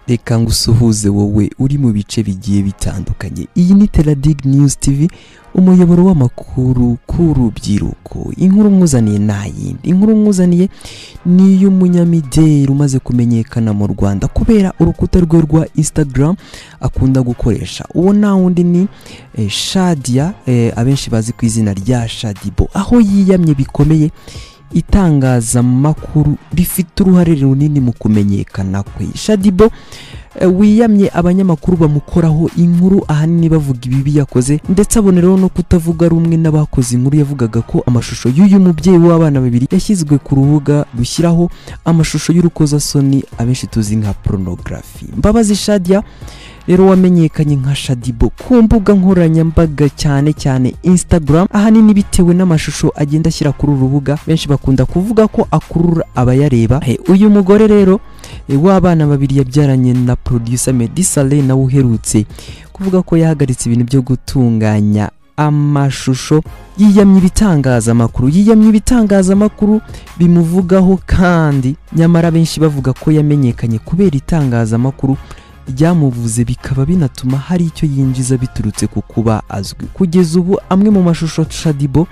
Reka ngusuhuze wowe uri mu bice bigiye bitandukanye. Iyi ni Teradig News TV, umuyoboro w'amakuru ku rubyiruko. Inkuru nkuzaniye nayindi. Inkuru nkuzaniye ni iy'umunyamideli umaze kumenyekana mu Rwanda kubera urukuta rwe rwa Instagram akunda gukoresha. Uwo nta wundi ni Shadia, abenshi bazi ku izina rya Shaddyboo, aho yiyamye bikomeye itangazamakuru rifite uruhare runini mu kumenyekana kwe. Shaddyboo wiyamye abanyamakuru bamukoraho inkuru ahanini bavuga ibibi yakoze, ndetse aboneraho no kutavuga rumwe n'abakoze inkuru yavugaga ko amashusho y'uyu mubyeyi w'abana babiri yashyizwe ku rubuga rushyiraho amashusho y'urukozasoni abenshi tuzi nka pornography. Mbabazi Shadia rero wamenyekanye nka Shaddyboo ku mbuga nkoranyambaga cyane cyane Instagram, ahanini bitewe n'amashusho agenda ashyira kuri uru rubuga, benshi bakunda kuvuga ko akurura abayareba. Uyu mugore rero w'abana babiri yabyaranye na producer Meddy Saleh, nawe uherutse kuvuga ko yahagaritse ibintu byo gutunganya amashusho, yiyamye ibitangazamakuru bimuvugaho, kandi nyamara benshi bavuga ko yamenyekanye kubera itangazamakuru ryamuvuze, bikaba binatuma hari icyo yinjiza biturutse ku kuba azwi. Kugeza ubu amwe mu mashusho Shaddyboo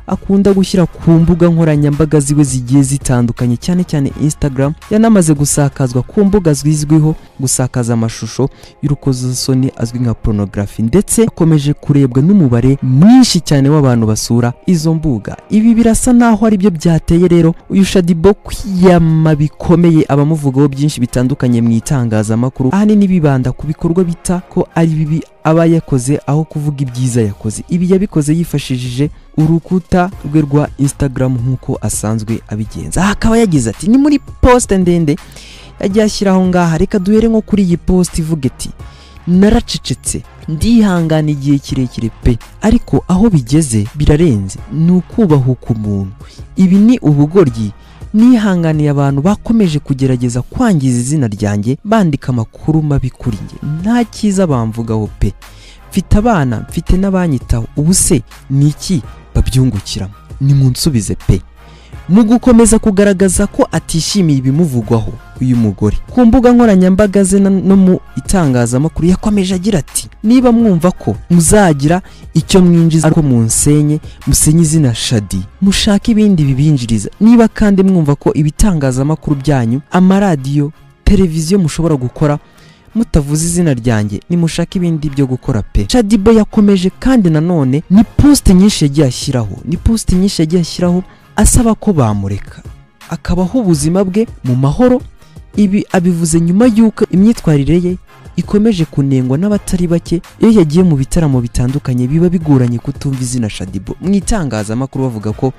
akunda gushyira ku mbuga nkoranyambaga ziwe zigiye zitandukanye cyane cyane Instagram, yanamaze gusakazwa ku mbuga zizwiho gusakaza amashusho y'urukozasoni azwi nka pornography, ndetse akomeje kurebwa n'umubare mwinshi cyane w'abantu basura izo mbuga. Ibi birasa naho ari byo byateye rero uyu Shaddyboo kwiyama bikomeye abamuvugaho byinshi bitandukanye mu itangazamakuru, ahanini bibanda ku bikorwa bita ko ari bibi aba yakoze aho kuvuga ibyiza yakoze. Ibi yabikoze yifashishije urukuta rwe rwa Instagram nk'uko asanzwe abigenza. Akaba yagize ati, ni muri post ndende yagiye ashyiraho ngaha, reka duhere nko kuri iyi post ivuga iti: naracecetse ndihangana igihe kirekire pe, ariko aho bigeze birarenze, ni ukubahuka umuntu, ibi ni ubugoryi. Nihanganiye abantu bakomeje kugerageza kwangiza izina ryanjye bandika amakuru mabi kuri njye, nta cyiza bamvugaho pe, mfite abana, mfite n'abanyitaho, ubu se ni iki babyungukiramo? Nimunsubize pe. Mu gukomeza kugaragaza ko atishimiye ibimuvugwaho, uyu mugore ku mbuga nkoranyambaga ze no mu itangazamakuru yakomeje agira ati: niba mwumva ko muzagira icyo mwinjiza ariko munsenye, musenye izina Shaddy, mushake ibindi bibinjiriza. Niba kandi mwumva ko ibitangazamakuru byanyu, amaradiyo, televiziyo mushobora gukora mutavuze izina ryanjye, nimushake ibindi byo gukora pe. Shaddyboo yakomeje kandi nanone ni post nyinshi yagiye ashyiraho, asaba ko bamureka akabaho ubuzima bwe mu mahoro. Ibi abivuze nyuma y'uko imyitwarire ye ikomeje kunengwa n'abatari bake. Iyo yagiye mu bitaramo bitandukanye biba bigoranye kutumva izina Shaddyboo mu itangazamakuru bavuga ko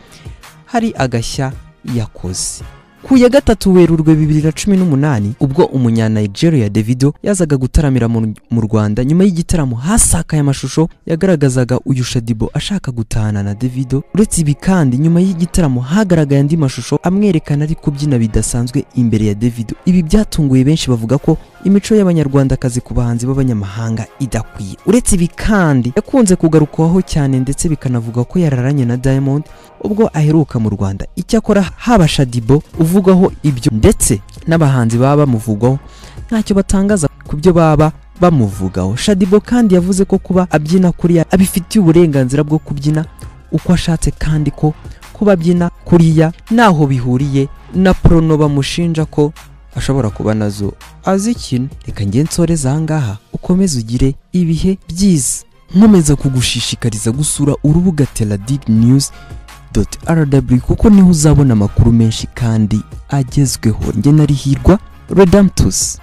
hari agashya yakoze. Ku ya 3 Werurwe 2018, ubwo umunya-Nigeria Davido yazaga gutaramira mu Rwanda, nyuma y'igitaramo hasakaye amashusho yagaragazaga uyu Shaddyboo ashaka gutahana na Davido. Uretse ibi kandi, nyuma y'igitaramo hagaragaye andi mashusho amwerekana ari kubyina bidasanzwe imbere ya Davido. Ibi byatunguye benshi bavuga ko imico y'abanyarwandakazi ku bahanzi b'abanyamahanga idakwiye. Uretse ibi kandi, yakunze kugarukwaho cyane ndetse bikanavuga ko yararanye na Diamond ubwo aheruka mu Rwanda. Icyakora haba Shaddyboo uvugwaho ibyo ndetse n'abahanzi baba bamuvugwaho ntacyo batangaza ku byo baba bamuvugaho. Shaddyboo kandi yavuze ko kuba abyina kuriya abifitiye uburenganzira bwo kubyina uko ashatse, kandi ko kuba abyina kuriya naho bihuriye na prono bamushinja ko ashobora kuba nazo azikina. Reka nge nsoreze aha ngaha, ukomeze ugire ibihe byiza. Nkomeza kugushishikariza gusura urubuga teradignews.rw kuko niho uzabona amakuru menshi kandi agezweho. Nge nari Hirwa Redemptus.